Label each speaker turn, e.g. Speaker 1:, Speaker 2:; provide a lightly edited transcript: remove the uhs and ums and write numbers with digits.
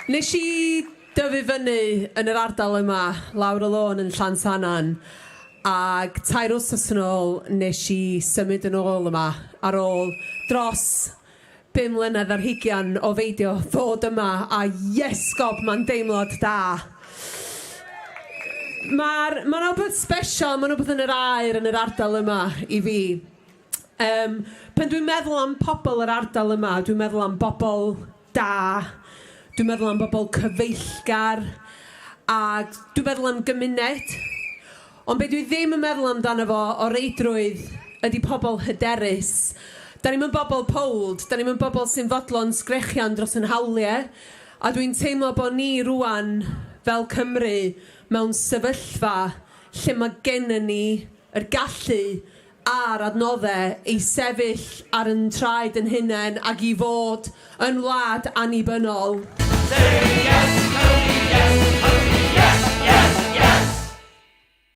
Speaker 1: Nes i dyfu fyny yn yr ardal yma, lawr y lôn yn Llansannan, ag tair wsos yn ôl nes i symud yn ôl yma ar ôl dros bum mlynedd ar hugian o feidio fod yma a iesgob ma'n deimlad da. Ma'r ma' 'na wbath sbesial, ma' 'na wbath yn yr aer yn yr ardal yma i fi. Yym pan dwi'n meddwl am pobl yr ardal yma, dwi'n meddwl am bobl da, dwi'n meddwl am bobl cyfeillgar, a dwi'n meddwl am gymuned. Ond be dwi ddim yn meddwl amdano fo o reidrwydd ydy pobl hyderus. Da ni'm yn bobl pold, da ni'm yn bobl sy'n fodlon sgrechian dros yn hawliau, a dwi'n teimlo bod ni rŵan, fel Cymru, mewn sefyllfa lle mae gennyn ni yr gallu a'r adnoddau i sefyll ar yn traed yn hunain ac i fod yn wlad annibynnol.
Speaker 2: Say yes!